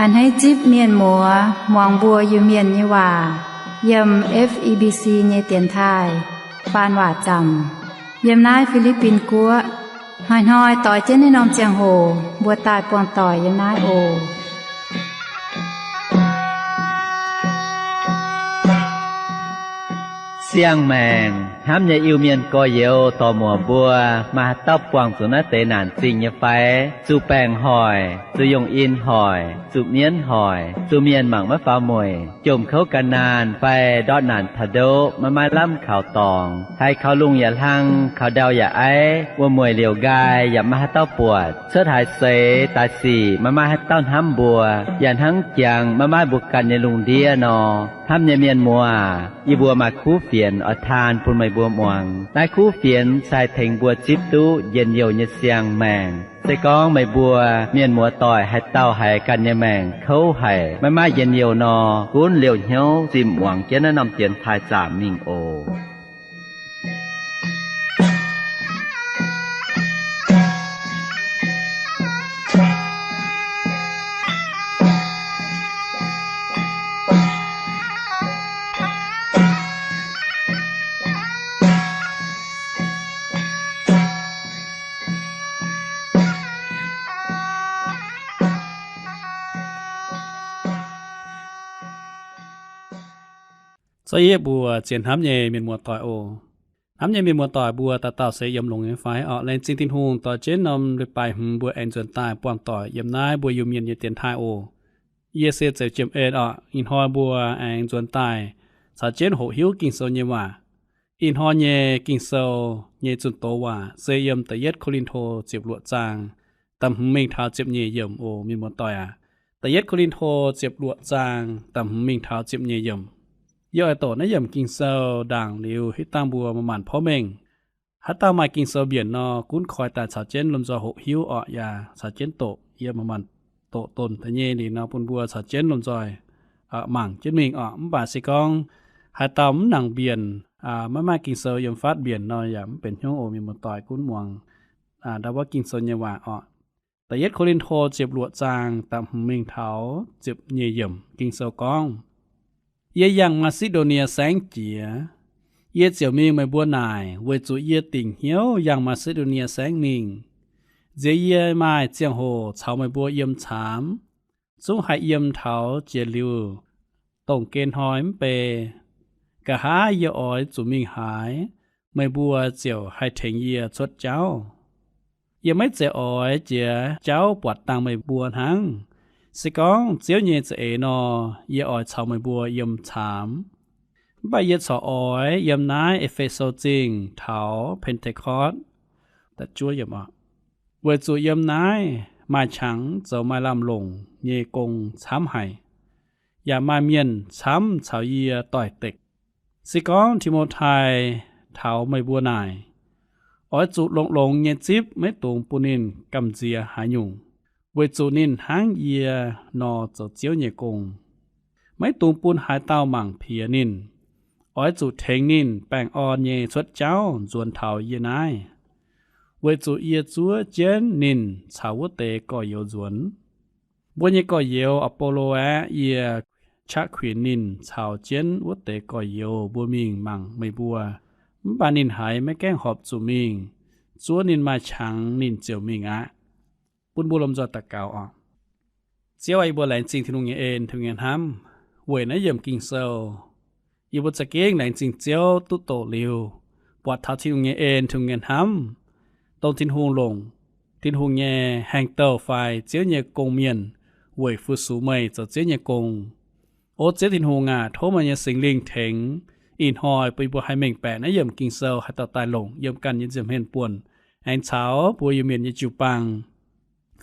A'hneiv zipv mienh muoz muangx mbuo Iu-Mienh nyei waac yiem F E B C nyei dienx taaih faan waac zaamc yiem naaiv Fi^li^bin Guoqv. Hnoi-hnoi doix jienv naaiv norm ziangh hoc mbuo daaih buangh doic yiem naaiv oc. Siang-maengc hnamv nyei Iu-Mienh gorx-youz dorc-muoc mbuo, maaih haaix dauh buangh zuqc naaiv deix naanc zingh nyei fai? Zuqc baengc hoic, zuqc yungh in hoic, zuqc mienv hoic, zuqc mienh mangc maiv faaux mueic, jomc kouv gan naanh fai ndortv naanc taux ndoqv maiv maaih lamh kaux dorngx, haiz kaux lungh yaac hlang, kaux ndau yaac aiv, wuom-mueic liouc nqaai yaac maiv maaih haaix dauh buatc, cuotv haaix seix daaih sic maiv maaih haaix dauh hnamv mbuo, yaac hnangv jangx maiv maaih mbuo ganh nyei lungh ndiev nor. Hnamv nyei mienh muoz, yie mbuo maaih kuv fienx oix taan bun meih mbuo muangx. Naaiv kuv fienx se haih tengx mbuo zipv duqv njien-youh nyei siang-maengc. Se gorngv meih mbuo mienh muoz-doic haaix dauh haiz ganh nyei maengc kouv haic, maiv maaih njien-youh nor, gunv liouh hnyouv zinh muangx jienv naaiv norm dienx taaih zaamc mingh oc. Zouv yie mbuox ziex hnamv nyei mienh muoz-doic oc. Hnamv nyei mienh muoz-doic mbuo dauh dauh se yiem longx nyei fai orqc? Laengz zingh Tin-Hungh dorh jienv norm leiz-baaix hmz mbuo aengx nzuonx daaih buangh doic yiem naaiv mbuo Iu-Mienh nyei dienx taaih oc. Yie se Zeux Jiem En orqc. Ih hnoi mbuo aengx nzuonx daaih caux jienv hoqc hiuv Ging-Sou nyei waac. Ih hnoi nyei Ging-Sou nyei zunh doz waac se yiem Da'yietv Ko^lin^to ziepc luoqc zaang da'hmz mingh taux ziepc nyeic yiemc oc, mienh muoz-doic aac. Da'yietv Ko^lin^to ziepc luoqc zaang da'hmz mingh taux ziepc nyeic yiemc. Yie oix doqc naaiv yiemc Ging-Sou ndaangc liuz hitv dangh mbuo maaih maanc porv mengh. Haaix dauh maaih Ging-Sou mbienc nor, gunv koi daaih caux jienv lomh nzoih hoqc hiuv orqc, yaac caux jienv doqc. Yie maaih maanc doqc donc da'nyeic liuz nor, bun mbuo caux jienv lomh nzoih mangc jienv mingh orqc. Mv baac se gorngv haaix dauh mv nangc mbienc, maiv maaih Ging-Sou yiem fatv mbienc nor, yaac mv benx hnyouv oc, mienh muoz-doic gunv muangx ndau wuov Ging-Sou nyei waac orqc. Da'yietv Ko^lin^to ziepc luoqc zaang da'hmz mingh taux ziepc nyeic yiemc. Ging-Sou gorngv, Yie yangh Maa^si^ndo^nie Saengv jiex, yie ziouc mingh meih mbuo naaic, weic zuqc yie dingc hnyouv yangh Maa^si^ndo^nie Saengv mingh. Nziex yie maaih ziangh hoc caux meih mbuo yiem caamx, zungv haih yiem taux jiex liuz, dongh gen hnoi mv bei. Nqa'haav yie oix zuqc mingh haaix, meih mbuo ziouc haih tengx yie cuotv jauv. Yie maiv zeiz oix jiex jauv buatc dangh meih mbuo hnangv. Se gorngv Ziouv nyei za'eix nor, yie oix caux meih mbuo yiem caamx. Mv baac yie corc oix yiem naaiv E^fe^so Zingh taux Pen^te^kortv. Weic zuqc yiem naaiv maaih qangx zoux maaih lamh longc nyei gong camv haic, yaac maaih mienh camv caux yie doix-dekc. Se gorngv Ti^mo^tai taux meih mbuo naaic, oix zuqc longx-longx nyei zipv, maiv dungx bun ninh gamh nziex haaix nyungc, weic zuqc ninh hnangv yie nor zoux Ziouv nyei gong. Maiv dungx bun haaix dauh mangc piex ninh. Oix zuqc tengx ninh baengh orn nyei cuotv jauv nzuonx taux yie naaiv, weic zuqc yie zuov jienv ninh caux wuov deix gorx-youz nzuonx. Mbuo nyei gorx-youz, Apolo aeqv, yie qaqv kuinx ninh caux jienv wuov deix gorx-youz mbuo mingh mangc meih mbuo. Mv baac ninh haiz maiv gaengh horpc zuqc mingh. Zuov ninh maaih qangx ninh ziouc mingh aqv. Bun mbuo lomh nzoih daux gaux oc. Ziouv aah, yie mbuo laengz zingh Tin-Hungh nyei en, Tin-Hungh nyei hnamv weic naaiv yiemc Ging-Sou. Yie mbuo za'gengh laengz zingh Ziouv duqv doqc liuz, buatc taux Tin-Hungh nyei en, Tin-Hungh nyei hnamv, dongh Tin-Hungh longc Tin-Hungh nyei haengh douh fai Ziouv nyei gong-mienh weic fu-sux meih zoux Ziouv nyei gong. O Ziouv Tin-Hungh aac, tov meih nyei Singx Lingh tengx ih hnoi bun yie mbuo haih mengh baeqc naaiv yiemc Ging-Sou, haih dauh daaih longc yiem ganh nyei nza'hmien buonc, aengx caux mbuo Iu-Mienh nyei jiu-baang.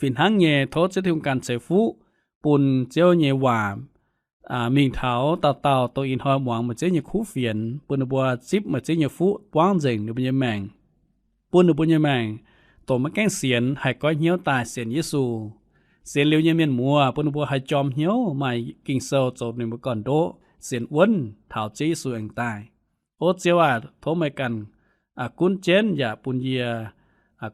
Fih hnangv nyei, tov Ziouv Tin-Hungh ganh ceix fuqv bun Ziouv nyei waac mingh taux dauh dauh dongh ih hnoi muangx meih Ziouv nyei kuv fienx, bun ninh mbuo zipv meih Ziouv nyei fuqv buangv nzengc ninh mbuo nyei maengc, bun ninh mbuo nyei maengc dongh maiv gaengh sienx, haih goiv hnyouv daaih sienx Yesu. Sienx liuz nyei mienh muoz, bun ninh mbuo haih jorm hnyouv maaih Ging-Sou zoux ninh mbuo gorn-ndoqv, sienx wuonv taux Ziouv Yesu aengx daaih. O Ziouv aac, tov meih ganh gunv jienv yaac bun yie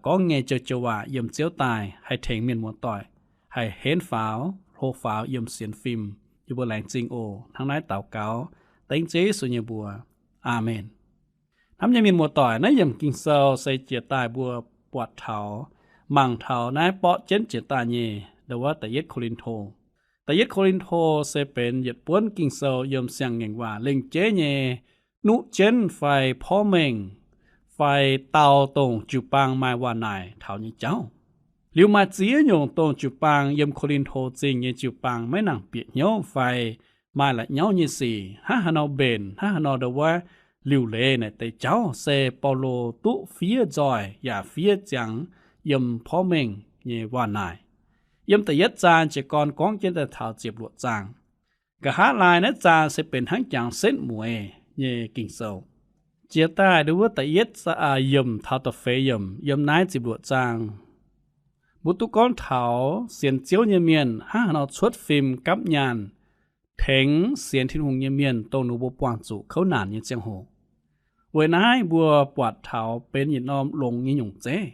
gorngv nyei joux-joux waac yiem Ziouv daaih haih tengx mienh muoz-doic, haih henv faaux hlo faaux yiem sienx fim. Yie mbuo laengz zingh oc. Hnangv naaiv daux gaux dengv Ziouv Yesu nyei mbuox. Aamen. Hnamv nyei mienh muoz-doic, naaiv yiemc Ging-Sou se jiex daaih mbuo buatc taux, mangc taux naaiv borqv jienv jiex daaih nyei, ndo wuov Da'yietv Ko^lin^to. Da'yietv Ko^lin^to se benx yietc buonv Ging-Sou yiem Siang-Ngaengc Waac lengc-jeiv nyei nuqv jienv fai porv mengh fai dau dongh jiu-baang maaih waac naaic taux nyei jauv. Liuz maaih ziex nyungc dongh jiu-baang yiem Ko^lin^to Zingh nyei jiu-baang maiv nangc bieqc hnyouv fai maaih la'nyauv nyei sic, hnangv haaix nor mbenc, hnangv haaix nor ndo wuov liuc leiz naaic deix jauv se Baulo duqv fiev nzoih yaac fiev ziangx yiem porv mengh nyei waac naaic. Yiem da'yietv zaang jiez gorn gorngv jienv daaih taux ziepc luoqc zaang. Nqa'haav laai naaiv zaang se benx hnangv jangx setv mueiz nyei Ging-Sou. Jiex daaih ndo wuov da'yietv yiemc taux da'feix yiemc yiem naaiv ziepc luoqc zaang, mbuo duqv gorngv taux sienx Ziouv nyei mienh hnangv haaix nor cuotv fim gapv nyaanh tengx sienx Tin-Hungh nyei mienh dongh ninh mbuo buangh zuqc kouv naanc nyei ziangh hoc. Weic naaiv mbuo buatc taux benx yietc norm longx nyei nyungc zeiv.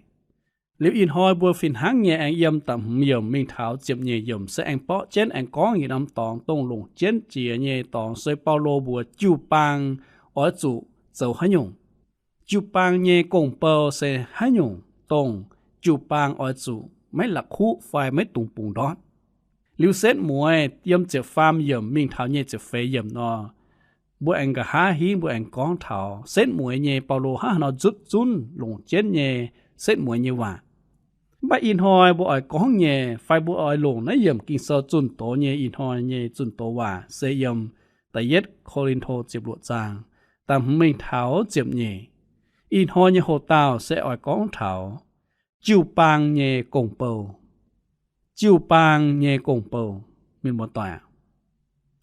Liuz ih hnoi mbuo fih hnangv nyei aengx yiem da'hmz yiemc mingh taux ziepc nyeic yiemc se aengx borqv jienv aengx gorngv yietc norm dorngx dongh longc jienv jiex nyei dorngx se Baulo mbuox jiu-baang oix zuqc zoux haaix nyungc. Jiu-baang nyei gong-bou se haaix nyungc dongh jiu-baang oix zuqc maiv la'kuqv fai maiv dungx bungx ndortv. Liuz setv mueiz yiem ziepc faam yiemc mingh taux nyei ziepc feix yiemc nor, mbuo aengx nqa'haav hingv mbuo aengx gorngv taux setv mueiz nyei Baulo hnangv haaix nor nzutv zunv longc jienv nyei setv mueiz nyei waac. Mv baac ih hnoi mbuo oix gorngv nyei fai mbuo oix longc naaiv yiemc Ging-Sou zunh doz nyei ih hnoi nyei zunh doz waac se yiem da'yietv Ko^lin^to ziepc luoqc zaang da'hmz mingh taux ziepc nyeic. Ih hnoi nyei hoc-dauh se oix gorngv taux jiu-baang nyei gong-bou. Jiu-baang nyei gong-bou, mienh muoz-doic aac,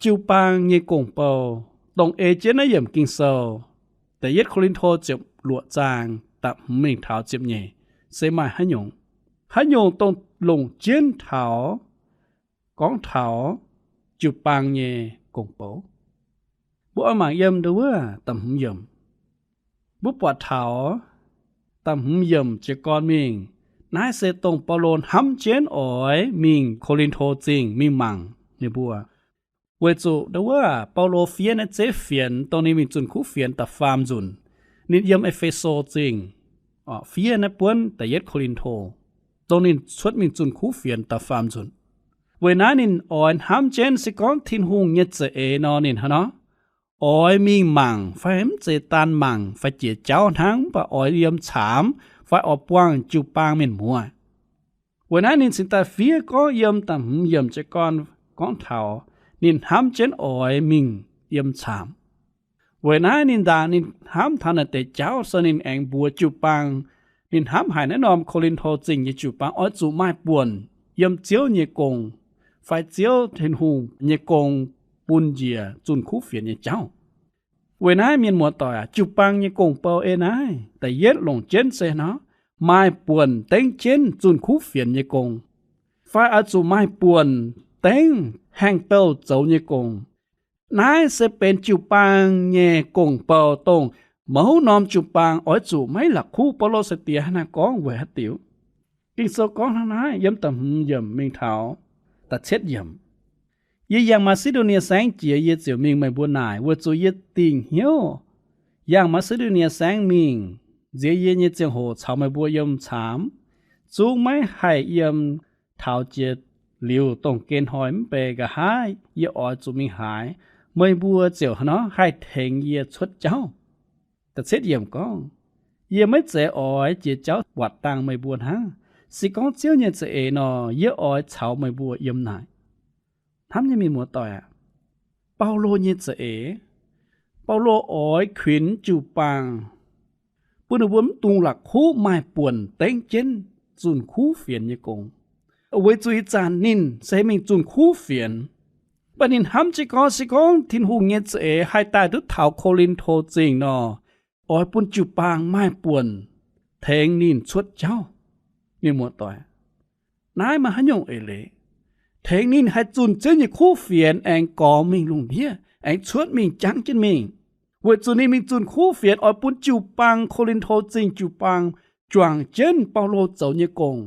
jiu-baang nyei gong-bou, dongh ei jienv naaiv yiemc Ging-Sou, da'yietv Ko^lin^to ziepc luoqc zaang da'hmz mingh taux ziepc nyeic, se maaih haaix nyungc, haaix nyungc dongh longc jienv taux, gorngv taux jiu-baang nyei gong-bou. Mbuo oix mangc yiem ndo wuov da'hmz yiemc. Mbuo buatc taux da'hmz yiemc jiez gorn mingh, naaiv se dongh Baulo hnamv jienv oix mingh Ko^lin^to Zingh mingh mangc ninh mbuo. Weic zuqc ndo wuov Baulo fiev naaiv zeiv fienx dongh ninh mingh zunh kuv fienx da'faam nzunc, ninh yiem E^fe^so Zingh fiev naaiv buonv da'yietv Ko^lin^to, dongh ninh cuotv mingh zunh kuv fienx da'faam nzunc. Weic naaiv ninh oix hnamv jienv se gorngv Tin-Hungh nyei za'eix nor ninh hnangv nor oix mingh mangc fai mv zeiz daan mangc fai jiex jauv hnangv, mv baac oix yiem caamx fai oix buangh jiu-baang mienh muoz. Weic naaiv ninh cingx daaih fiev gorngv yiem da'hmz yiemc jiez gorn gorngv taux ninh hnamv jienv oix mingh yiem caamx. Weic naaiv ninh ndaangc ninh hnamv taux naaic deix jauv se ninh aengx mbuox jiu-baang, ninh hnamv haic naaiv norm Ko^lin^to Zingh nyei jiu-baang oix zuqc maaih buonc yiem Ziouv nyei gong fai Ziouv Tin-Hungh nyei gong bun njiec zunh kuv fienx nyei jauv. Weic naaiv mienh muoz-doic aac, jiu-baang nyei gong-bou ei naaiv da'yietv longc jienv se nor, maaih buonc dengv jienv zunh kuv fienx nyei gong, fai oix zuqc maaih buonc dengv haengh douh zoux nyei gong. Naaiv se benx jiu-baang nyei gong-bou dongh mouz norm jiu-baang oix zuqc maiv la'kuqv. Baulo sai-diex hnangv naaiv gorngv weic haaix diuc? Ging-Sou gorngv hnangv naaiv yiem da'hmz yiemc mingh taux da'cietv yiemc, Yie yangh Maa^si^ndo^nie Saengv jiex yie ziouc mingh meih mbuo naaic, weic zuqc yie dingc hnyouv yangh Maa^si^ndo^nie Saengv mingh nziex yie nyei ziangh hoc caux meih mbuo yiem caamx, zungv maiv haih yiem. Taux jiex liuz dongh gen hnoi mv bei nqa'haav yie oix zuqc mingh haaix, meih mbuo ziouc hnangv nor haih tengx yie cuotv jauv. Da'cietv yiemc gorngv, Yie maiv zeiz oix jiex jauv buatc dangh meih mbuo hnangv. Se gorngv Ziouv nyei za'eix nor, yie oix caux meih mbuo yiem naaic. Hnamv nyei mienh muoz-doic aac, Baulo nyei za'eix, Baulo oix kuinx jiu-baang bun ninh mbuo mv dungx la'kuqv maaih buonc dengv jienv zunh kuv fienx nyei gong. Weic zuqc ih zanc ninh se mingh zunh kuv fienx, mv baac ninh hnamv jienv gorngv se gorngv Tin-Hungh nyei za'eix haih daaih duqv taux Ko^lin^to Zingh nor, oix bun jiu-baang maaih buonc tengx ninh cuotv jauv. Mienh muoz-doic, naaiv maaih haaix nyungc eix leiz tengx ninh haih zunh Ziouv nyei kuv fienx aengx gormx mingh lungh ndiev, aengx cuotv mingh jangv jienv mingh? Weic zuqc ninh mingh zunh kuv fienx oix bun jiu-baang Ko^lin^to Zingh jiu-baang juangc jienv Baulo zoux nyei gong.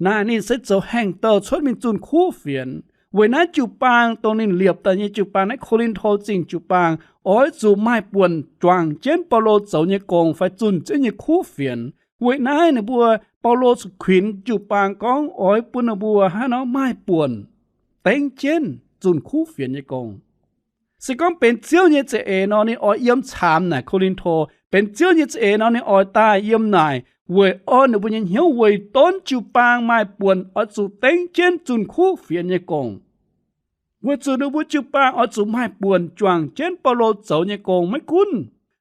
Naaic ninh se zoux haengh douh cuotv mingh zunh kuv fienx, Weic naaiv jiu-baang dongh ninh liepc daaih nyei jiu-baang, naaiv Ko^lin^to Zingh jiu-baang, oix zuqc maaih buonc juangc jienv Baulo zoux nyei gong fai zunh Ziouv nyei kuv fienx. Weic naaiv ninh mbuo, Baulo zuqc kuinx jiu-baang gorngv oix bun ninh mbuo hnangv nor maaih buonc dengv jienv zunh kuv fienx nyei gong. Se gorngv benx Ziouv nyei za'eix nor, ninh oix yiem caamx naaic Ko^lin^to. Benx Ziouv nyei za'eix nor, ninh oix daaih yiem naaic weic orn ninh mbuo nyei hnyouv weic donv jiu-baang maaih buonc oix zuqc dengv jienv zunh kuv fienx nyei gong. Weic zuqc ninh mbuo jiu-baang oix zuqc maaih buonc juangc jienv Baulo zoux nyei gong. Maiv gunv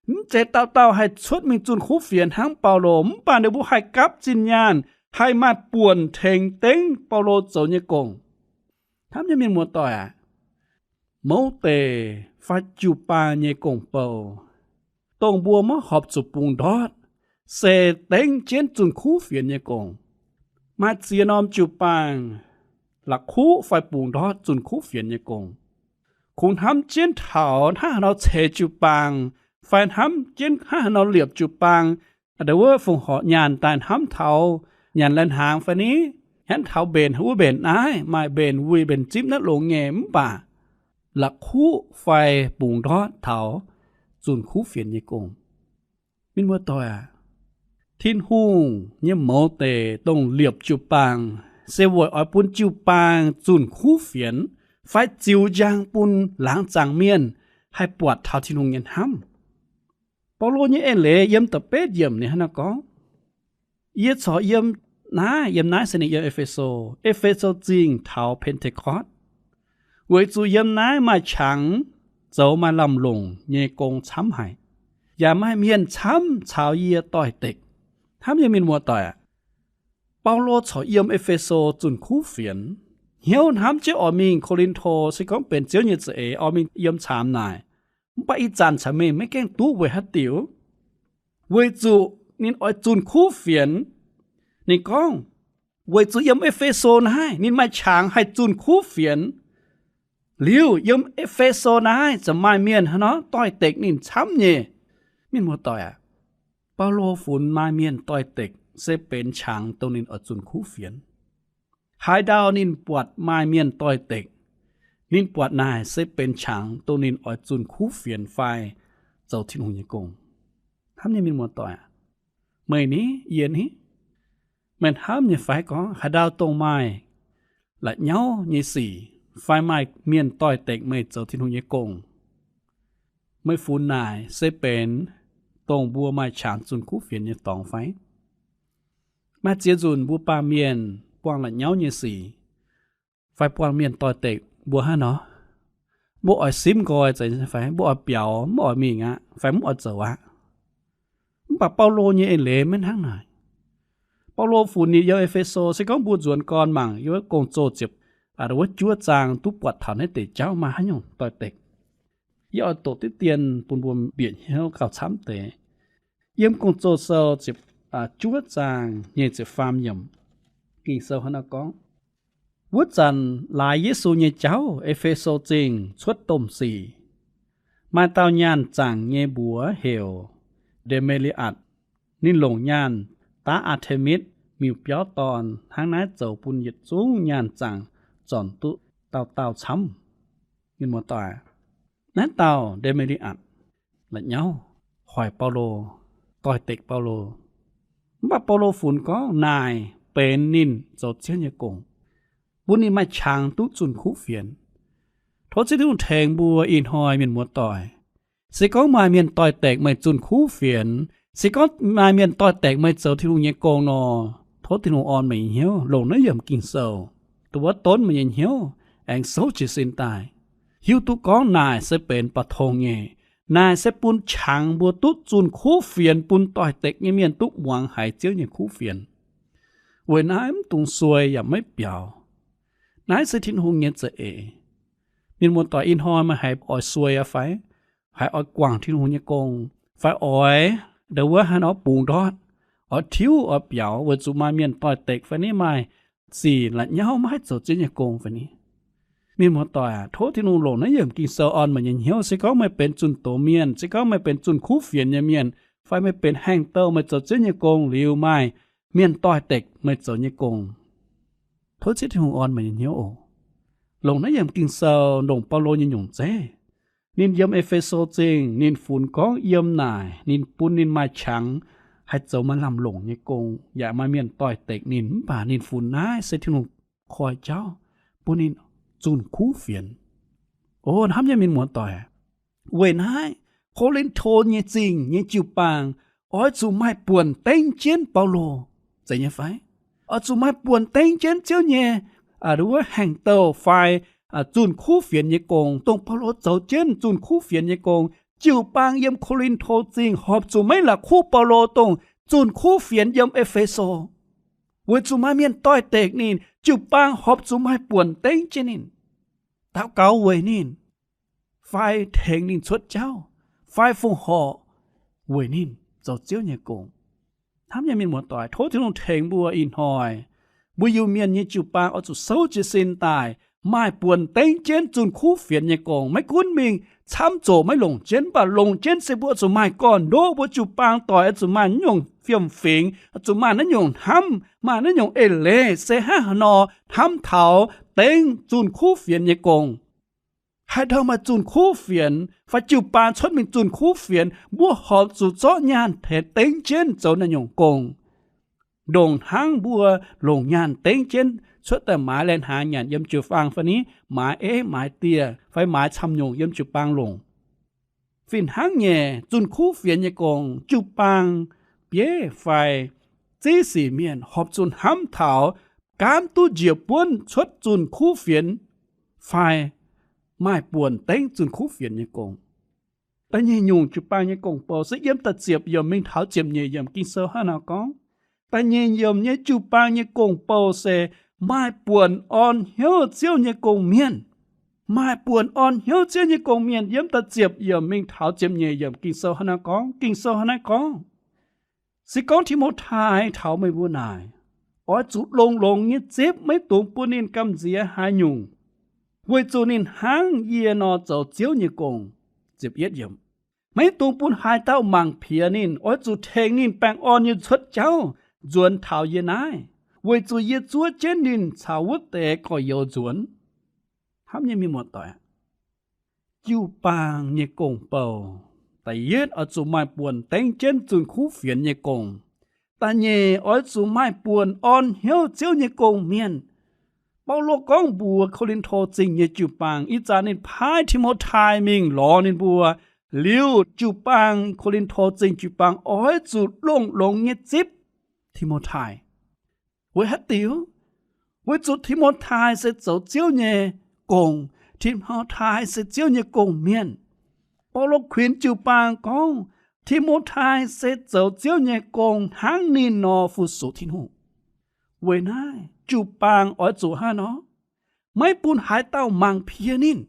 mv zeiz dauh dauh haih cuotv mingh zunh kuv fienx hnangv Baulo, mv baac ninh mbuo haih gapv zinh nyaanh, haih maaih buonc tengx dengv Baulo zoux nyei gong. Hnamv nyei mienh muoz-doic aac, mouz deic fai jiu-baang nyei gong-bou, dongh mbuo maiv horpc zuqc bungx ndortv, se dengv jienv zunh kuv fienx nyei gong. Maaih ziex norm jiu-baang la'kuqv fai bungx ndortv zunh kuv fienx nyei gong. Kungx hnamv jienv taux hnangv haaix nor ceix jiu-baang, fai hnamv jienv hnangv haaix nor liepc jiu-baang, a'ndau wuov fongc horc nyaanh daaih hnamv taux nyanc lai-hnaangx fai ni, hnamv taux mbenc wuov mbenc naaiv, maaih mbenc wuic mbenc zipv naaiv longx nyei, mv baac la'kuqv fai bungx ndortv taux zunh kuv fienx nyei gong. Mienh muoz-doic aac, Tin-Hungh nyei mouz deic dongh liepc jiu-baang se weic oix bun jiu-baang zunh kuv fienx fai ziux njang bun laangz zaangc mienh haih buatc taux Tin-Hungh nyei hnamv. Baulo nyei eix leiz yiem da'betv yiemc ninh hnangv naaiv gorngv, Yie corc yiem naaiv, yiem naaiv se ninh yiem E^fe^so, E^fe^so Zingh taux Pen^te^kortv, weic zuqc yiem naaiv maaih qangx zoux maaih lamh longc nyei gong camv haic, yaac maaih mienh camv caux yie doix-dekc. Hnamv nyei mienh muoz-doic aac, Baulo corc yiem E^fe^so zunh kuv fienx, hnyouv hnamv jienv oix mingh Ko^lin^to, se gorngv benx Ziouv nyei za'eix oix mingh yiem caamx naaic. Mv baac ih zanc caux mingh maiv gaengh duqv weic haaix diuc? Weic zuqc ninh oix zunh kuv fienx. Ninh gorngv, weic zuqc yiem E^fe^so naaiv ninh maaih qangx haih zunh kuv fienx. Liuz yiem E^fe^so naaiv ziouc maaih mienh hnangv nor doix-dekc ninh camv nyei. Mienh muoz-doic aac, Baulo funx maaih mienh doix-dekc se benx qangx dongh ninh oix zunh kuv fienx. Haaix ndau ninh buatc maaih mienh doix-dekc, ninh buatc naaic se benx qangx dongh ninh oix zunh kuv fienx fai zoux Tin-Hungh nyei gong. Hnamv nyei mienh muoz-doic aac, meih ni, yie ni, meih hnamv nyei fai gorngv haaix ndau dongh maaih la'nyauv nyei sic fai maaih mienh doix-dekc meih zoux Tin-Hungh nyei gong, meih funx naaic se benx dongh mbuo maaih qangx zunh kuv fienx nyei dorngx fai? Maaih ziex nzunc mbuo baamh mienh buangh la'nyauv nyei sic fai buangh mienh doix-dekc mbuo hnangv nor, mbuo oix simv nqoi zeiz fai mbuo oix biaux mv oix mingh aqv fai mv oix zoux aqv. Mv baac Baulo nyei eix leiz maiv hnangv naaic. Baulo funx ninh yiem E^fe^so, se gorngv mbuo nzuonx gorn mangc yiem wuov Gong-Zoh ziepc, aa, wuov juov zaang duqv buatc taux naaiv deix jauv maaih haaix nyungc doix-dekc. Yie oix doqc diqv dien bun mbuo bieqc hnyouv gauh camv deix. Yiem Gong-Zoh sou ziepc, aa, juov zaang nyei ziepc faam yiemc, Ging-Sou hnangv naaiv gorngv, Wuov zanc laaix Yesu nyei jauv E^fe^so Zingh cuotv domh sic, maaih dauh nyaanh zaangc nyei mbuox heuc Nde^me^li^atc. Ninh longc nyaanh daav Aa^te^mitv miuc-biauv dorn hnangv naaiv zoux bun yietc zungv nyaanh zaangc zornc duqv dauh dauh camv. Mienh muoz-doic, naaiv dauh Nde^me^li^atc la'nyauv hoic Baulo, doix-dekc Baulo. Mv baac Baulo funx gorngv naaic benx ninh zoux Ziouv nyei gong, bun ninh maaih qangx duqv zunh kuv fienx. Tov Ziouv Tin-Hungh tengx mbuo ih hnoi mienh muoz-doic. Se gorngv maaih mienh doix-dekc meih zunh kuv fienx, se gorngv maaih mienh doix-dekc meih zoux Tin-Hungh nyei gong nor, tov Tin-Hungh orn meih nyei hnyouv longc naaiv yiemc Ging-Sou, dongh wuov donv meih nyei hnyouv, aengx souv jiez sin daaih, hiuv duqv gorngv naaic se benx ba'tongx nyei. Naaic se bun qangx mbuo duqv zunh kuv fienx, bun doix-dekc nyei mienh duqv muangx haiz Ziouv nyei kuv fienx. Weic naaiv mv dungx suei yaac maiv biaux. Naaiv se Tin-Hungh nyei za'eix. Mienh muoz-doic, ih hnoi meih haiz oix suei aqv fai? Haiz oix guangc Tin-Hungh nyei gong, fai oix ndo wuov haaix nor bungx ndortv, oix tiuv oix biaux weic zuqc maaih mienh doix-dekc fai ni, maaih sic la'nyauv maiv haih zoux Ziouv nyei gong fai ni? Mienh muoz-doic aac, tov Tin-Hungh longc naaiv yiemc Ging-Sou orn meih nyei hnyouv. Se gorngv meih benx zunh doz mienh, se gorngv meih benx zunh kuv fienx nyei mienh, fai meih benx haengh douh meih zoux Ziouv nyei gong liuz maaih mienh doix-dekc meih zoux nyei gong, tov Ziouv Tin-Hungh orn meih nyei hnyouv oc. Longc naaiv yiemc Ging-Sou ndongc Baulo nyei nyungc zeiv. Ninh yiem E^fe^so Zingh, ninh funx gorngv yiem naaic ninh bun ninh maaih qangx haih zoux maaih lamh longc nyei gong, yaac maaih mienh doix-dekc ninh. Mv baac ninh funx naaiv se Tin-Hungh koi jauv bun ninh zunh kuv fienx. O hnamv nyei mienh muoz-doic, weic naaiv Ko^lin^to nyei Zingh nyei jiu-baang oix zuqc maaih buonc dengv jienv Baulo. Zeiz nyei fai? Oix zuqc maaih buonc dengv jienv Ziouv nyei wuov haengh-douh fai zunh kuv fienx nyei gong, dongh Baulo zoux jienv zunh kuv fienx nyei gong. Jiu-baang yiem Ko^lin^to Zingh horpc zuqc maiv la'kuqv Baulo dongh zunh kuv fienx yiem E^fe^so. Weic zuqc maaih mienh doix-dekc ninh, jiu-baang horpc zuqc maaih buonc dengv jienv ninh, daux gaux weic ninh, fai tengx ninh cuotv jauv, fai fongc horc weic ninh zoux Ziouv nyei gong. Hnamv nyei mienh muoz-doic, tov Tin-Hungh tengx mbuo ih hnoi, mbuo Iu-Mienh nyei jiu-baang oix zuqc souv jiez sin daaih maaih buonc dengv jienv zunh kuv fienx nyei gong. Maiv gunv mingh camv zoqc maiv longc jienv, mv baac longc jienv se mbuo oix zuqc maaih gorn-ndoqv, mbuo jiu-baang doic oix zuqc maaih naaiv nyungc fiem-fingx, oix zuqc maaih naaiv nyungc hnamv, maaih naaiv nyungc eix leiz, se hnangv haaix nor hnamv taux dengv zunh kuv fienx nyei gong. Haaix dauh maaih zunh kuv fienx fai jiu-baang cuotv mingh zunh kuv fienx, mbuo horpc zuqc zorqv nyaanh tengx dengv jienv zoux naaiv nyungc gong. Ndongc hnangv mbuo longc nyaanh dengv jienv cuotv daaih maaiz lai-hnaangx nyanc yiem jiu-baang fai ni, maaiz eiv maaiz dieh fai maaiz camv nyungc yiem jiu-baang longc. Fih hnangv nyei, zunh kuv fienx nyei gong, jiu-baang bieiv fai ziv sic mienh horpc zuqc hnamv taux gaamv duqv njiec buonv cuotv zunh kuv fienx fai maaih buonc dengv zunh kuv fienx nyei gong. Da'nyeic nyungc jiu-baang nyei gong-bou se yiem da'ziepc yiemc mingh taux ziepc nyeic yiemc Ging-Sou hnangv naaiv nor gorngv, da'nyeic yiemc nyei jiu-baang nyei gong-bou se maaih buonc orn hnyouv Ziouv nyei gong-mienh. Maaih buonc orn hnyouv Ziouv nyei gong-mienh. Yiem da'ziepc yiemc mingh taux ziepc nyeic yiemc Ging-Sou hnangv naaiv gorngv, Ging-Sou hnangv naaiv gorngv, Se gorngv Ti^mo^tai taux meih mbuo naaic, oix zuqc longx-longx nyei zipv, maiv dungx bun ninh gamh nziex haaix nyungc, weic zuqc ninh hnangv yie nor zoux Ziouv nyei gong. Maiv dungx bun haaix dauh mangc piex ninh. Oix zuqc tengx ninh baengh orn nyei cuotv jauv nzuonx taux yie naaiv, weic zuqc yie zuov jienv ninh caux wuov deix gorx-youz nzuonx. Hnamv nyei mienh muoz-doic, jiu-baang nyei gong-bou, da'yietv oix zuqc maaih buonc dengv jienv zunh kuv fienx nyei gong. Da'nyeic oix zuqc maaih buonc orn hnyouv Ziouv nyei gong-mienh. Baulo gorngv mbuox Ko^lin^to Zingh nyei jiu-baang, ih zanc ninh paaiv Ti^mo^tai mingh lorz ninh mbuo. Liuz jiu-baang, Ko^lin^to Zingh jiu-baang oix zuqc longx-longx nyei zipv Ti^mo^tai. Weic haaix diuc? Weic zuqc Ti^mo^tai se zoux Ziouv nyei gong. Ti^mo^tai se Ziouv nyei gong-mienh. Baulo kuinx jiu-baang gorngv, Ti^mo^tai se zoux Ziouv nyei gong hnangv ninh nor fu-sux Tin-Hungh. Weic naaiv jiu-baang oix zuqc hnangv nor, maiv bun haaix dauh mangc piex ninh.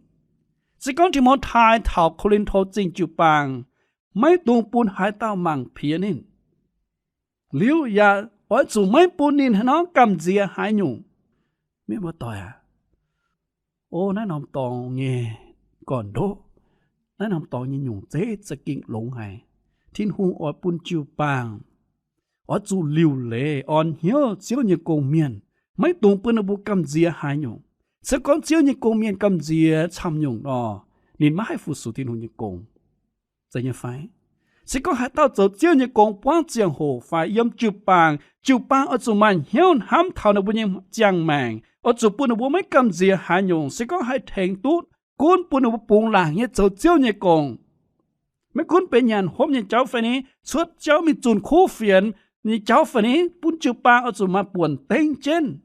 Se gorngv Ti^mo^tai taux Ko^lin^to Zingh jiu-baang, maiv dungx bun haaix dauh mangc piex ninh. Liuz yaac oix zuqc maiv bun ninh hnangv nor gamh nziex haaix nyungc. Mienh muoz-doic aac, o naaiv norm dorngx nyei gorn-ndoqv, naaiv norm dorngx nyei nyungc zeiv za'gengh longx haic. Tin-Hungh oix bun jiu-baang oix zuqc liuc leiz orn hnyouv Ziouv nyei gong-mienh, maiv dungx bun ninh mbuo gamh nziex haaix nyungc. Se gorngv Ziouv nyei gong-mienh gamh nziex camv nyungc nor, ninh maiv haih fu-sux Tin-Hungh nyei gong. Zeiz nyei fai? Se gorngv haaix dauh zoux Ziouv nyei gong buangv ziangh hoc fai yiem jiu-baang, jiu-baang oix zuqc maaih hnyouv hnamv taux ninh mbuo nyei ziangh maengc, oix zuqc bun ninh mbuo maiv gamh nziex haaix nyungc. Se gorngv haih tengx duqv, gunv bun ninh mbuo bungx laangc nyei zoux Ziouv nyei gong. Maiv gunv benx nyanc hopv nyei jauv fai ni, cuotv jauv mingh zunh kuv fienx nyei jauv fai ni, bun jiu-baang oix zuqc maaih buonc dengv jienv,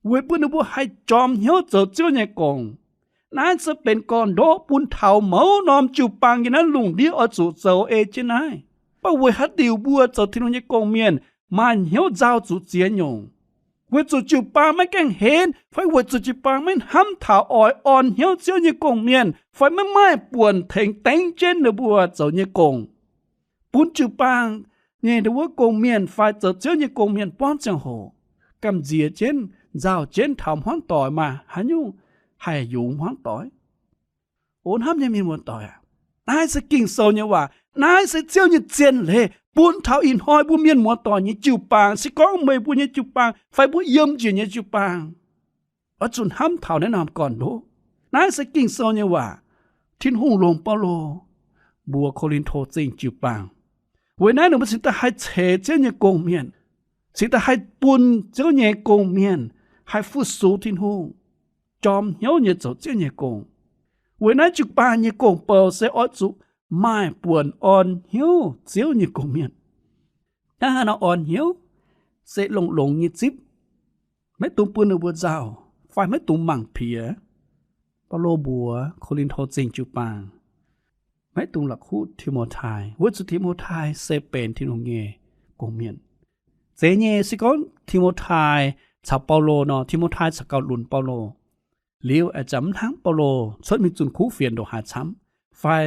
weic bun ninh mbuo haih jorm hnyouv zoux Ziouv nyei gong. Naaiv se benx gorn-ndoqv bun taux mouz norm jiu-baang nyei naaiv lungh ndiev oix zuqc zoux ei jienv naaiv. Mv baac weic haaix diuc mbuo zoux Tin-Hungh nyei gong-mienh maaih hnyouv nzauh zuqc ziex nyungc? Weic zuqc jiu-baang maiv gaengh henv, fai weic zuqc jiu-baang maiv hnamv taux oix orn hnyouv Ziouv nyei gong-mienh, fai maiv maaih buonc tengx dengv jienv ninh mbuo zoux nyei gong, bun jiu-baang nyei wuov gong-mienh fai zoux Ziouv nyei gong-mienh buangv ziangh hoc gamh nziex jienv, nzauh jienv taux hmuangv doic maaih haaix nyungc haih yungz hmuangv doic? O hnamv nyei mienh muoz-doic aac, naaiv se Ging-Sou nyei waac. Naaiv se Ziouv nyei zien leiz bun taux ih hnoi mbuo mienh muoz-doic nyei jiu-baang. Se gorngv meih mbuo nyei jiu-baang fai mbuo yiem njiec nyei jiu-baang, Oix zuqc hnamv taux naaiv norm gorn-ndoqv. Naaiv se Ging-Sou nyei waac. Tin-Hungh longc Baulo mbuox Ko^lin^to Zingh jiu-baang. Weic naaiv ninh mbuo cingx daaih haih ceix Ziouv nyei gong-mienh, cingx daaih haih bun Ziouv nyei gong-mienh, haih fu-sux Tin-Hungh, jorm hnyouv nyei zoux Ziouv nyei gong. Weic naaiv jiu-baang nyei gong-bou se oix zuqc maaih buonc orn hnyouv Ziouv nyei gong-mienh. Hnangv haaix nor orn hnyouv? Se longx-longx nyei zipv, maiv dungx bun ninh mbuo nzauh fai maiv dungx mangc piex. Baulo mbuox Ko^lin^to Zingh jiu-baang, maiv dungx la'kuqv Ti^mo^tai, weic zuqc Ti^mo^tai se benx Tin-Hungh nyei gong-mienh. Zeiz nyei, se gorngv Ti^mo^tai caux Baulo nor, Ti^mo^tai caux gauh lunx Baulo. Liuz aengx zanc mv hnangv Baulo cuotv mingh zunh kuv fienx ndongc haaix camv, fai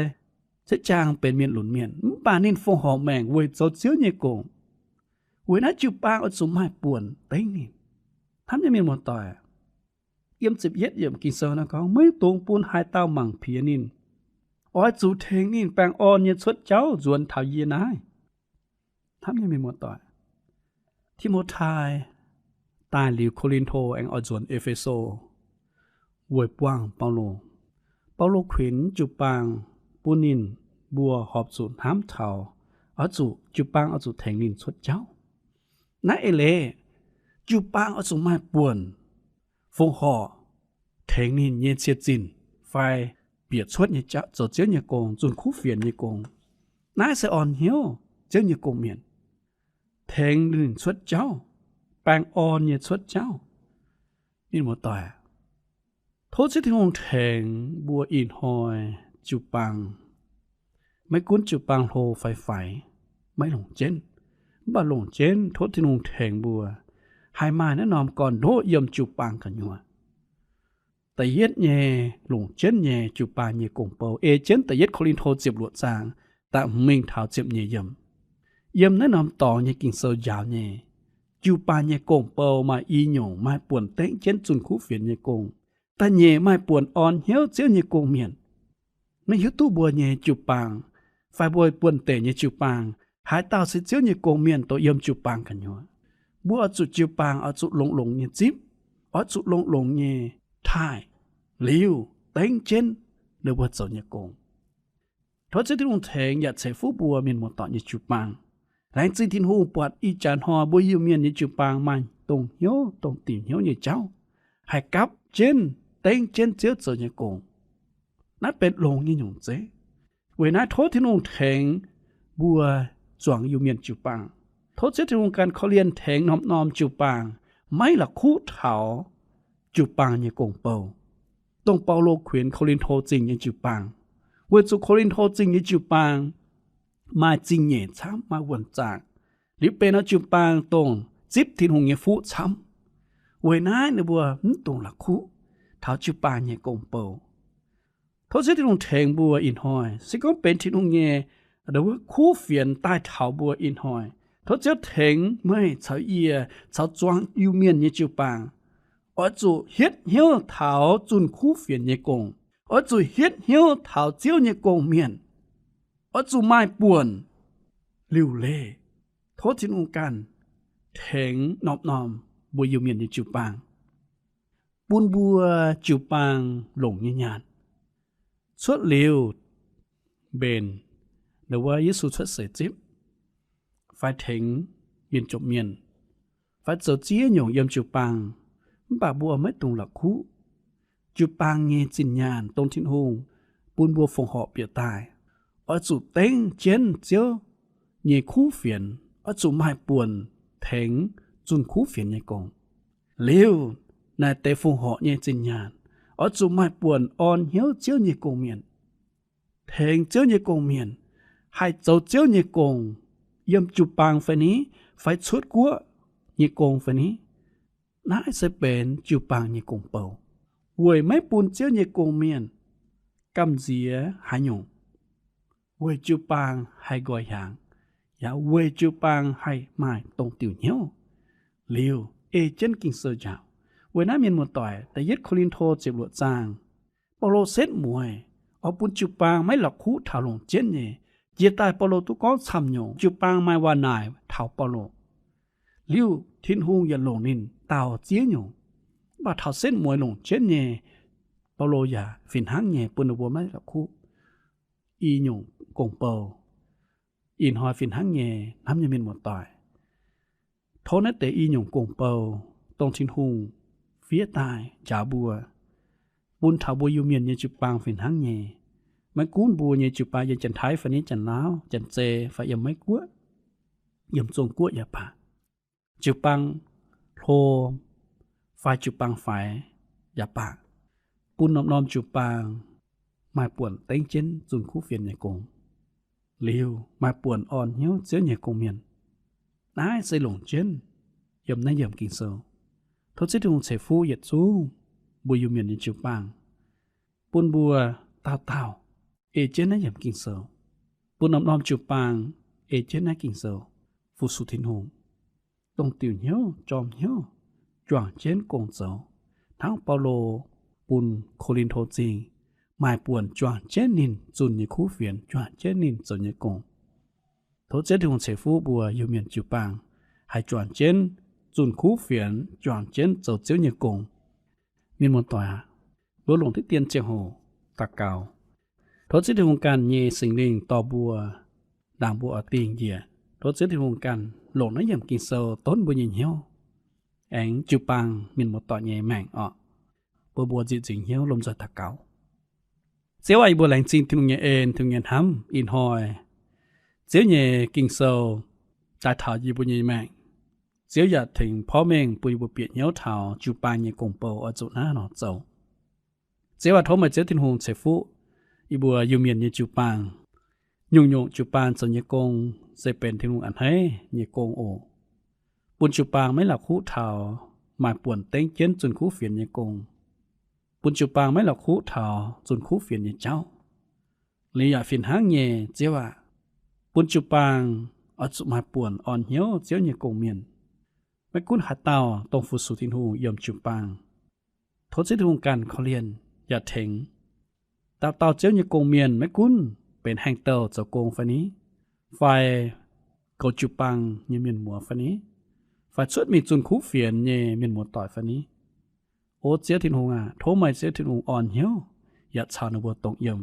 ziex jaang benx mienh lunx mienh, mv baac ninh fongc horc maengc weic zoux Ziouv nyei gong. Weic naaiv jiu-baang oix zuqc maaih buonc dengv ninh. Hnamv nyei mienh muoz-doic, yiem ziepc yietv yiemc Ging-Sou naaiv gorngv, maiv dungx bun haaix dauh mangc piex ninh. Oix zuqc tengx ninh baengh orn nyei cuotv jauv nzuonx taux yie naaiv. Hnamv nyei mienh muoz-doic, Ti^mo^tai daaih liuz Ko^lin^to aengx oix nzuonx E^fe^so weic buangh Baulo. Baulo kuinx jiu-baang bun ninh mbuo horpc zuqc hnamv taux, oix zuqc jiu-baang oix zuqc tengx ninh cuotv jauv. Naaiv eix leiz, jiu-baang oix zuqc maaih buonc fongc horc tengx ninh nyei cie-zinh fai bieqc cuotv nyei jauv, zoux Ziouv nyei gong, zunh kuv fienx nyei gong. Naaiv se orn hnyouv Ziouv nyei gong-mienh, tengx ninh cuotv jauv, baengh orn nyei cuotv jauv. Mienh muoz-doic, tov Ziouv Tin-Hungh tengx mbuo ih hnoi jiu-baang, maiv gunv jiu-baang hlo fai faix, maiv longc jienv, mv baac longc jienv tov Tin-Hungh tengx mbuo haih maaih naaiv norm gorn-ndoqv yiem jiu-baang gu'nyuoz. Da'yietv nyei longc jienv nyei jiu-baang nyei gong-bou ei jienv da'yietv Ko^lin^to ziepc luoqc zaang da'hmz mingh taux ziepc nyeic yiemc. Yiem naaiv norm dorngx nyei Ging-Sou njaaux nyei, jiu-baang nyei gong-bou maaih i nyungc maaih buonc dengv jienv zunh kuv fienx nyei gong. Da'nyeic maaih buonc orn hnyouv Ziouv nyei gong-mienh. Maiv hiuv duqv mbuo nyei jiu-baang fai mbuo buonv-deic nyei jiu-baang, haaix dauh se Ziouv nyei gong-mienh dongh yiem jiu-baang gu'nyuoz. Mbuo oix zuqc jiu-baang oix zuqc longx-longx nyei zipv, oix zuqc longx-longx nyei taaih, liuz dengv jienv ninh mbuo zoux nyei gong. Tov Ziouv Tin-Hungh tengx yaac ceix fuqv mbuo mienh muoz-doic nyei jiu-baang. Laengz zingh Tin-Hungh buatc ih jaax hnoi mbuo Iu-Mienh nyei jiu-baang maaih dongh hnyouv, dongh diuc hnyouv nyei jauv, haih gapv jienv, dengv jienv Ziouv zoux nyei gong. Naaiv benx longx nyei nyungc zeiv. Weic naaiv tov Tin-Hungh tengx mbuo zuangx Iu-Mienh jiu-baang. Tov Ziouv Tin-Hungh ganh korv-lienh tengx norm-norm jiu-baang maiv la'kuqv taux jiu-baang nyei gong-bou, dongh Baulo kuinx Ko^lin^to Zingh nyei jiu-baang, weic zuqc Ko^lin^to Zingh nyei jiu-baang maaih zingh nyeic camv, maaih wuonh zaangc, liuz benx norm jiu-baang dongh zipv Tin-Hungh nyei fuqv camv. Weic naaiv ninh mbuo mv dungx la'kuqv taux jiu-baang nyei gong-bou. Tov Ziouv Tin-Hungh tengx mbuo ih hnoi, se gorngv benx Tin-Hungh nyei wuov kuv fienx daaih taux mbuo ih hnoi, tov Ziouv tengx meih caux yie caux zuangx Iu-Mienh nyei jiu-baang, oix zuqc hietv hnyouv taux zunh kuv fienx nyei gong, oix zuqc hietv hnyouv taux Ziouv nyei gong-mienh, oix zuqc maaih buonc liuc leiz. Tov Tin-Hungh ganh tengx norm-norm mbuo Iu-Mienh nyei jiu-baang, bun mbuo jiu-baang longc nyei nyaanh, cuotv liuz mbenc, ndongc wuov Yesu cuotv seix zipv, fai tengx mienh jomc mienh, fai zoux ziex nyungc yiem jiu-baang, mv baac mbuo maiv dungx la'kuqv jiu-baang nyei zinh nyaanh, dongh Tin-Hungh bun mbuo fongc horc bieqc daaih. Oix zuqc dengv jienv Ziouv nyei kuv fienx, oix zuqc maaih buonc tengx zunh kuv fienx nyei gong. Liuz naaic deix fongc horc nyei zinh nyaanh, oix zuqc maaih buonc orn hnyouv Ziouv nyei gong-mienh, tengx Ziouv nyei gong-mienh haih zoux Ziouv nyei gong, yiem jiu-baang fai ni, fai cuotv guoqv nyei gong fai ni. Naaiv se benx jiu-baang nyei gong-bou, weic maiv bun Ziouv nyei gong-mienh gamh nziex haaix nyungc, weic jiu-baang haih nqoi hiaangx, yaac weic jiu-baang haih maaih dongh diuc hnyouv. Liuz ei jienv Ging-Sou njaaux. Weic naaiv mienh muoz-doic, da'yietv Ko^lin^to ziepc luoqc zaang, Baulo setv mueiz oix bun jiu-baang maiv la'kuqv taux longc jienv nyei. Jiex daaih Baulo duqv gorngv camv nyungc jiu-baang maaih waac naaic taux Baulo. Liuz Tin-Hungh yaac longc ninh daauh ziex nyungc. Mv baac taux setv mueiz longc jienv nyei, Baulo yaac fih hnangv nyei bun ninh mbuo maiv la'kuqv i nyungc gong-bou. Ih hnoi fih hnangv nyei hnamv nyei mienh muoz-doic, tov naaiv deix i nyungc gong-bou, dongh Tin-Hungh fiev daaih njaaux mbuo, bun taux mbuo Iu-Mienh nyei jiu-baang fih hnangv nyei. Maiv gunv mbuo nyei jiu-baang yiem Janx-Taiv fai ni, Janx-Laauv, Janx-Zei fai yiem Meiv-Guoqv, yiem Zong-Guoqv yaac baac, jiu-baang hlo fai jiu-baang faix yaac baac, bun norm-norm jiu-baang maaih buonc dengv jienv zunh kuv fienx nyei gong, liuz maaih buonc orn hnyouv Ziouv nyei gong-mienh. Naaiv se longc jienv yiem naaiv yiemc Ging-Sou. Tov Ziouv Tin-Hungh ceix fuqv yietc zungv mbuo Iu-Mienh nyei jiu-baang, bun mbuo dauh dauh ei jienv naaiv yiemc Ging-Sou, bun norm-norm jiu-baang ei jienv naaiv Ging-Sou, fu-sux Tin-Hungh, dongh diuc hnyouv jorm hnyouv juangc jienv gong zoux, hnangv Baulo bun Ko^lin^to Zingh maaih buonc juangc jienv ninh zunh nyei kuv fienx, juangc jienv ninh zoux nyei gong. Tov Ziouv Tin-Hungh ceix fuqv mbuo Iu-Mienh jiu-baang haih juangc jienv zunh kuv fienx, juangc jienv zoux Ziouv nyei gong. Mienh muoz-doic aac, mbuo longc diqv dien ziangh hoc daux gaux. Tov Ziouv Tin-Hungh ganh nyei Singx Lingh dorh mbuo, ndaangc mbuo oix dingh njiec. Tov Ziouv Tin-Hungh ganh longc naaiv yiemc Ging-Sou donv mbuo nyei hnyouv, aengx jiu-baang mienh muoz-doic nyei maengc orqc. Bun mbuo nzieqc nzingc hnyouv lomh nzoih daux gaux. Ziouv aac, yie mbuo laengz zingh Tin-Hungh nyei en, Tin-Hungh nyei hnamv. Ih hnoi Ziouv nyei Ging-Sou daaih taux yie mbuo nyei maengc. Ziouv yaac tengx porv mengh bun yie mbuo bieqc hnyouv taux jiu-baang nyei gong-bou oix zuqc naaiv nor zoux. Ziouv aac, tov meih Ziouv Tin-Hungh ceix fuqv yie mbuo Iu-Mienh nyei jiu-baang. Nyungc-nyungc jiu-baang zoux nyei gong se benx Tin-Hungh a'hneiv nyei gong oc. Bun jiu-baang maiv la'kuqv taux maaih buonc dengv jienv zunh kuv fienx nyei gong. Bun jiu-baang maiv la'kuqv taux zunh kuv fienx nyei jauv. Liuz yaac fih hnangv nyei, Ziouv aac, bun jiu-baang oix zuqc maaih buonc orn hnyouv Ziouv nyei gong-mienh. Maiv gunv haaix dauh dongh fu-sux Tin-Hungh yiem jiu-baang, tov Ziouv Tin-Hungh ganh korv-lienh yaac tengx. Dauh dauh Ziouv nyei gong-mienh maiv gunv benx haaix dauh zoux gong fai ni, fai goux jiu-baang nyei mienh muoz fai ni, fai cuotv mingh zunh kuv fienx nyei mienh muoz-doic fai ni, O Ziouv Tin-Hungh aac, tov meih Ziouv Tin-Hungh orn hnyouv yaac caux ninh mbuo dongh yiem,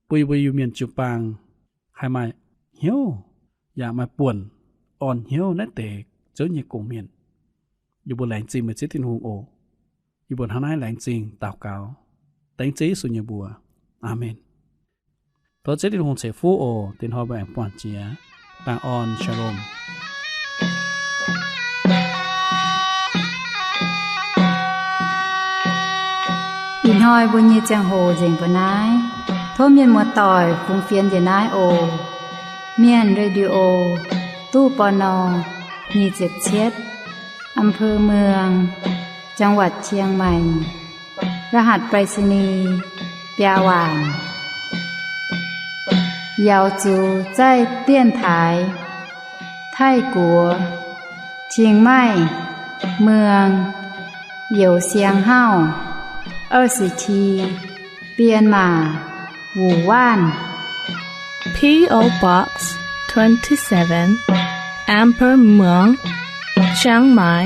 bun yie mbuo Iu-Mienh jiu-baang haih maaih hnyouv yaac maaih buonc orn hnyouv naaiv deix Ziouv nyei gong-mienh. Yie mbuo laengz zingh meih Ziouv Tin-Hungh oc. Yie mbuo hnangv naaiv laengz zingh daux gaux dengv Ziouv Yesu nyei mbuox. Aamen. Tov Ziouv Tin-Hungh ceix fuqv oc. Diex hnoi mbuo aengx buangh jiex. Baengh orn, Shalom. Ih hnoi mbuo nyei ziangh hoc nzengc mbuo naaiv. Tov mienh muoz-doic fungx fienx njiec naaiv oc. Mienh Radio, ตู้ ปณ. nyic ziepc cietv, อำเภอเมือง จังหวัดเชียงใหม่ รหัสไปรษณีย์ biaa waanc. Yaux zuqc zaih dienx taaix Taiv-Guoqv, Chiang Mai, เมือง Yosiang Hauv, 二十七, Bienh Maac, Wuh Waanh. P O Box twenty-seven, Amber Muang, Chiang Mai,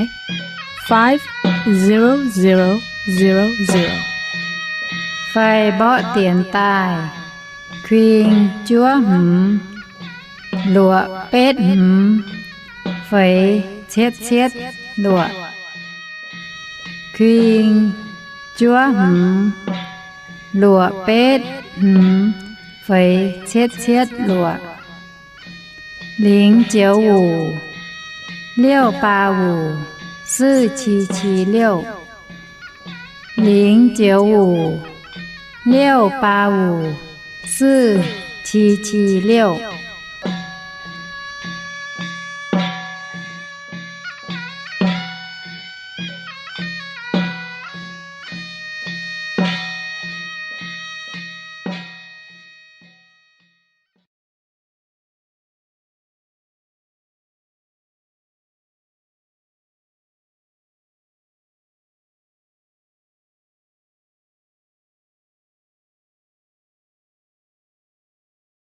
five zero zero zero zero. Fai mborqv dienx daaih, kuing juov hmz, luoqc betv hmz, feix cietv cietv luoqc. Kuing juov hmz, luoqc betv hmz, feix cietv cietv luoqc. 零九五, 六八五, 四七七六. 零九五, 六八五, 四七七六.